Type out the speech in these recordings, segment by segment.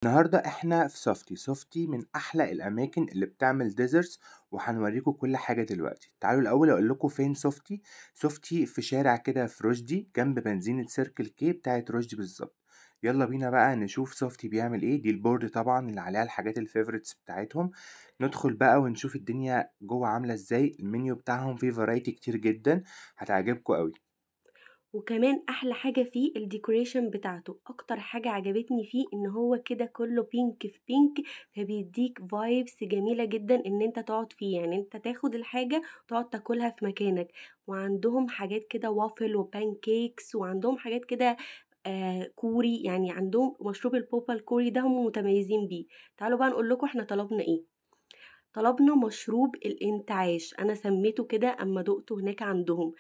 النهاردة احنا في سوفتي. سوفتي من احلى الاماكن اللي بتعمل desserts، وهنوريكم كل حاجة دلوقتي. تعالوا الاول اقول لكم فين سوفتي. سوفتي في شارع كده في رشدي، جنب بنزينة Circle K بتاعت رشدي بالظبط. يلا بينا بقى نشوف سوفتي بيعمل ايه. دي ال board طبعا اللي عليها الحاجات ال favorites بتاعتهم. ندخل بقى ونشوف الدنيا جوه عاملة ازاي. المنيو بتاعهم فيه variety كتير جدا، هتعجبكم قوي. وكمان احلى حاجة فيه ال decoration بتاعته. اكتر حاجة عجبتني فيه ان هو كده كله pink في pink، فبيديك vibes جميلة جدا ان انت تقعد فيه، يعني انت تاخد الحاجة وتقعد تاكلها في مكانك. وعندهم حاجات كده waffle و pancakes، وعندهم حاجات كده كوري، يعني عندهم مشروب ال boba الكوري ده هم متميزين بيه. تعالوا بقى نقول لكم احنا طلبنا ايه. طلبنا مشروب الانتعاش، انا سميته كده اما دقته هناك عندهم،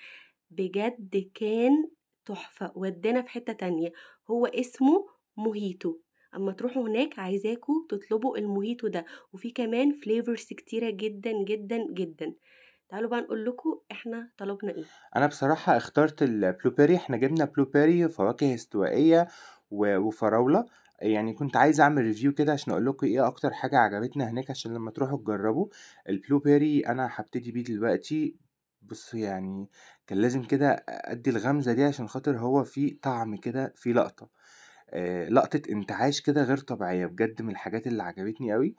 بجد كان تحفة، ودانا في حتة تانية. هو اسمه موهيتو، اما تروحوا هناك عايزاكوا تطلبوا الموهيتو ده، وفي كمان flavors كتيرة جدا جدا جدا. تعالوا بقى نقول لكم احنا طلبنا ايه. انا بصراحة اخترت ال blueberry. احنا جبنا blueberry، فواكه استوائية وفراولة. يعني كنت عايز اعمل review كده عشان اقول لكم ايه اكتر حاجة عجبتنا هناك، عشان لما تروحوا تجربوا ال blueberry. انا هبتدي بيه دلوقتي. بصوا يعني كان لازم كده ادي الغمزة دي عشان خاطر هو فيه طعم كده، فيه لقطة، لقطة انتعاش كده غير طبيعية بجد. من الحاجات اللي عجبتني قوي.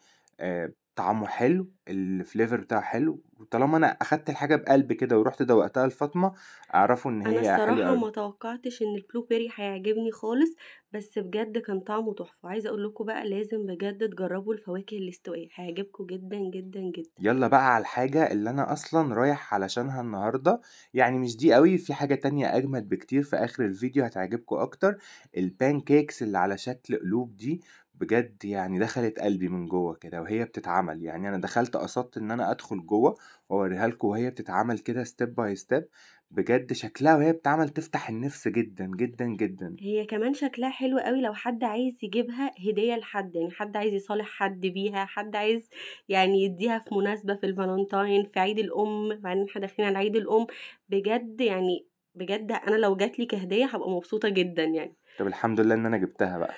طعمه حلو، ال flavor بتاعه حلو، وطالما انا اخدت الحاجة بقلب كده ورحت دوقتها لفاطمة اعرفوا ان انا هي حلوة الصراحة قوي. ما توقعتش ان ال blueberry هيعجبني خالص، بس بجد كان طعمه تحفة. عايزه اقول لكم بقى لازم بجد تجربوا الفواكه الاستوائيه، هيعجبكم جدا جدا جدا. يلا بقى على الحاجة اللي انا اصلا رايح علشانها النهاردة، يعني مش دي قوي، في حاجة تانية اجمد بكتير في اخر الفيديو هتعجبكم اكتر. ال pancakes اللي على شكل قلوب دي بجد يعني دخلت قلبي من جوه كده وهي بتتعمل. يعني انا دخلت قصدت ان انا ادخل جوه واوريها لكم وهي بتتعمل كده step by step. بجد شكلها وهي بتتعمل تفتح النفس جدا جدا جدا. هي كمان شكلها حلو قوي لو حد عايز يجيبها هدية لحد، يعني حد عايز يصالح حد بيها، حد عايز يعني يديها في مناسبة، في الفالنتاين، في عيد الأم، بعدين احنا داخلين على عيد الأم. بجد يعني بجد انا لو جاتلي كهدية هبقى مبسوطة جدا يعني. طب الحمد لله ان انا جبتها بقى.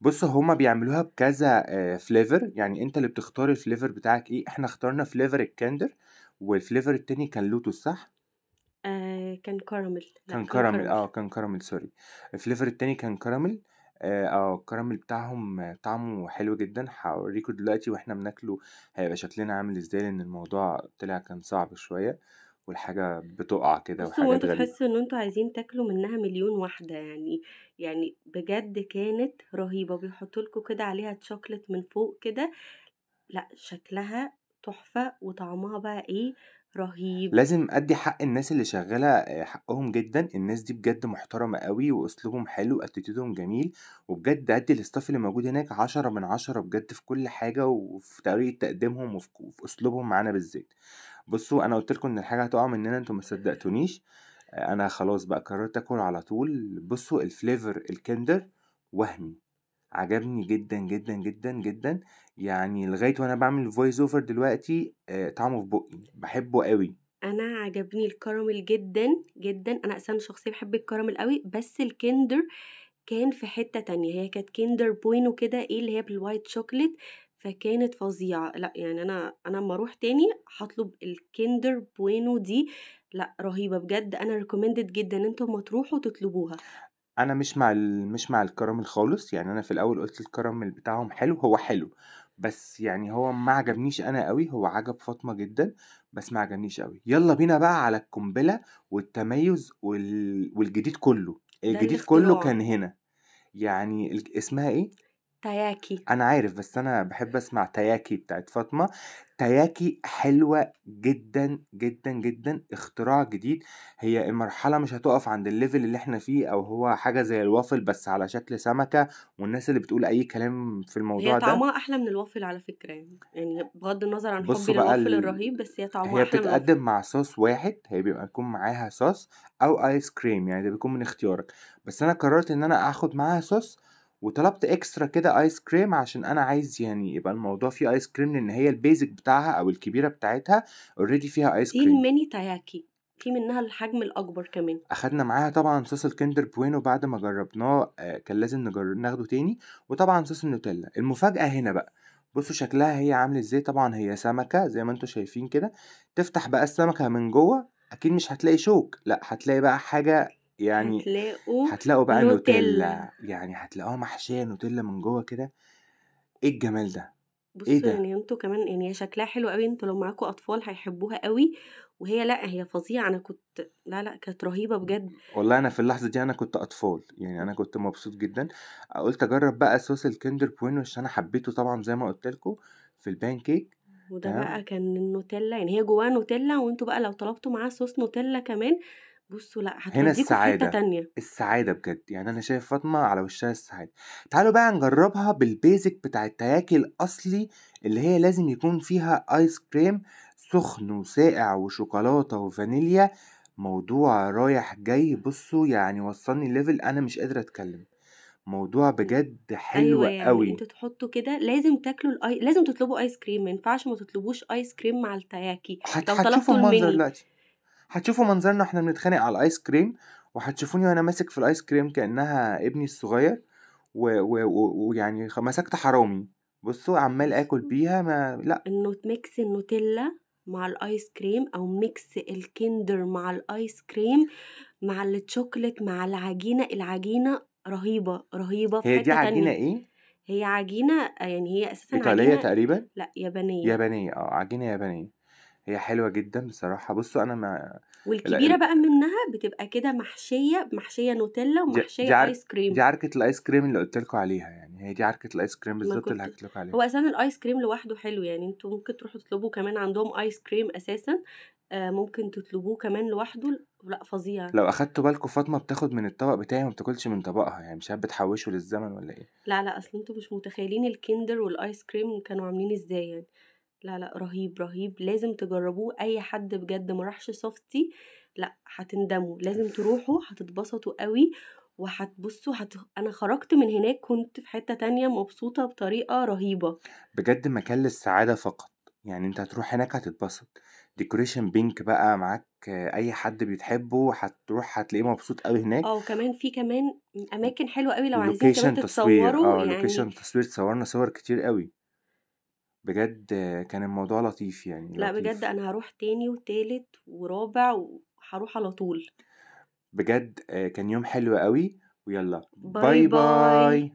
بص هما بيعملوها بكذا flavor، يعني انت اللي بتختار ال flavor بتاعك ايه. احنا اخترنا flavor ال Kinder، وال flavor التاني كان لوتس صح؟ كان كراميل. لا، كان كان كراميل. كراميل. كان كراميل، sorry. ال flavor التاني كان كراميل. الكراميل بتاعهم طعمه حلو جدا. هوريكم دلوقتي واحنا بناكله هيبقى شكلنا عامل ازاي، لان الموضوع طلع كان صعب شوية والحاجة بتقع كده بصوا، وحاجات وانتوا غريبة. تحسوا ان انتوا عايزين تاكلوا منها مليون واحدة، يعني بجد كانت رهيبة. بيحطوا لكم كده عليها تشوكلت من فوق كده، لا شكلها تحفة وطعمها بقى ايه رهيب. لازم ادي حق الناس اللي شغالة حقهم جدا. الناس دي بجد محترمة قوي، واسلوبهم حلو، و attitude هم جميل، وبجد ادي ال staff اللي موجود هناك 10 من 10 بجد في كل حاجة، وفي طريقة تقديمهم، وفي اسلوبهم معانا بالذات. بصوا انا قلت لكم ان الحاجة هتقع مننا، انتوا ما صدقتونيش. انا خلاص بقى قررت اكل على طول. بصوا ال flavor ال Kinder وهمي، عجبني جدا جدا جدا جدا. يعني لغاية وانا بعمل voice over دلوقتي طعمه في بقي، بحبه قوي. انا عجبني الكراميل جدا جدا، انا اصلا شخصيا بحب الكراميل قوي، بس ال Kinder كان في حتة تانية. هي كانت Kinder Bueno كده، ايه اللي هي بال white chocolate، فكانت فظيعة. لا يعني انا اما اروح تاني هطلب ال Kinder Bueno دي، لا رهيبة بجد. انا recommended جدا ان انتم ما تروحوا تطلبوها. انا مش مع الكراميل خالص. يعني انا في الاول قلت الكراميل بتاعهم حلو، هو حلو، بس يعني هو ما عجبنيش انا قوي. هو عجب فاطمة جدا بس ما عجبنيش قوي. يلا بينا بقى على القنبلة والتميز والجديد كله. ده الجديد كله الاختراع. كان هنا. يعني اسمها ايه؟ تاياكي. انا عارف، بس انا بحب اسمع تاياكي بتاعت فاطمة. تاياكي حلوة جدا جدا جدا، اختراع جديد. هي المرحلة مش هتقف عند ال level اللي احنا فيه، او هو حاجة زي الوافل بس على شكل سمكة، والناس اللي بتقول اي كلام في الموضوع هي ده. طعمها احلى من الوافل على فكرة، يعني بغض النظر عن حبي بصوا بقى للوافل الرهيب، بس هي طعمها هي احلى من الوافل. بتتقدم مع صوص واحد، هي بيبقى يكون معاها صوص او ايس كريم، يعني ده بيكون من اختيارك. بس انا قررت ان انا اخد معاها صوص، وطلبت extra كده ايس كريم عشان انا عايز يعني يبقى الموضوع فيه ايس كريم، لان هي ال basic بتاعها او الكبيرة بتاعتها already فيها ايس دي كريم. الميني تاياكي. في منها الحجم الأكبر كمان. اخدنا معاها طبعا صوص الكندر بوينو بعد ما جربناه، كان لازم نجرب ناخده تاني، وطبعا صوص النوتيلا. المفاجأة هنا بقى، بصوا شكلها هي عامل ازاي. طبعا هي سمكة زي ما انتوا شايفين كده. تفتح بقى السمكة من جوه، اكيد مش هتلاقي شوك، لا هتلاقي بقى حاجة يعني، هتلاقوا هتلاقوا بقى نوتيلا. نوتيلا، يعني هتلاقوها محشية نوتيلا من جوه كده. ايه الجمال ده، ايه بصوا ده. يعني انتوا كمان يعني هي شكلها حلو قوي، انتوا لو معاكوا اطفال هيحبوها قوي. وهي لا هي فظيعة، انا كنت لا لا كانت رهيبة بجد. والله انا في اللحظة دي انا كنت اطفال، يعني انا كنت مبسوط جدا. قلت اجرب بقى صوص الكندر بوينو عشان انا حبيته طبعا زي ما قلت لكم في البان كيك. وده تمام. بقى كان النوتيلا، يعني هي جواها نوتيلا، وانتوا بقى لو طلبتوا معاها صوص نوتيلا كمان، بصوا لا هنا هتوديكوا في حتة السعادة، تانية. السعادة بجد، يعني أنا شايف فاطمة على وشها السعادة. تعالوا بقى نجربها بال basic بتاع التاياكي الأصلي، اللي هي لازم يكون فيها آيس كريم سخن وساقع وشوكولاتة وفانيليا. موضوع رايح جاي، بصوا يعني وصلني level أنا مش قادرة أتكلم. موضوع بجد حلو ايوه يعني قوي. انتوا تحطوا كده، لازم تاكلوا لازم تطلبوا ايس كريم، ما ينفعش ما تطلبوش ايس كريم مع التاياكي لو هتشوفوا طلبتوا المنظر الميني. دلوقتي، هتشوفوا منظرنا احنا بنتخانق على الايس كريم، وهتشوفوني وانا ماسك في الايس كريم كأنها ابني الصغير، ويعني مسكت حرامي. بصوا عمال اكل بصوا بيها، ما لا. انه mix النوتيلا مع الايس كريم، او mix الكندر مع الايس كريم مع الشوكليت مع العجينة، العجينة رهيبة رهيبة في هي دي حتة عجينة تانية. ايه؟ هي عجينة، يعني هي اساسا ايطالية عجينة، تقريبا، لا يابانية. يابانية، اه عجينة يابانية. هي حلوة جدا بصراحة. بصوا انا ما والكبيرة بقى منها بتبقى كده محشية، محشية نوتيلا دي ومحشية ايس دي كريم. عركة الايس كريم اللي قلت لكم عليها، يعني هي دي عركة الايس كريم ما بالظبط اللي كنت، حكيت لكم عليها. هو اساسا الايس كريم لوحده حلو، يعني انتوا ممكن تروحوا تطلبوا كمان عندهم ايس كريم اساسا، ممكن تطلبوه كمان لوحده، لا فظيع. لو اخدتوا بالكم فاطمة بتاخد من الطبق بتاعي وما بتاكلش من طبقها، يعني مش عارف بتحوشه للزمن ولا ايه. لا لا اصل انتوا مش متخيلين الكندر والايس كريم كانوا عاملين ازاي يعني، لا لا رهيب رهيب، لازم تجربوه. اي حد بجد ما راحش سوفتي لا هتندموا، لازم تروحوا، هتتبسطوا قوي. وهتبصوا انا خرجت من هناك كنت في حتة تانية مبسوطة بطريقة رهيبة. بجد مكان للسعادة فقط، يعني انت هتروح هناك هتتبسط. decoration pink بقى معاك، اي حد بتحبه هتروح هتلاقيه مبسوط قوي هناك. اه وكمان في كمان اماكن حلوة قوي لو عايزين كمان location تصوير، تتصوروا يعني. location تصوير، صورنا صور كتير قوي بجد. كان الموضوع لطيف يعني، لا بجد لطيف انا هروح تاني وتالت ورابع وهروح على طول. بجد. كان يوم حلو قوي. ويلا باي باي باي. باي.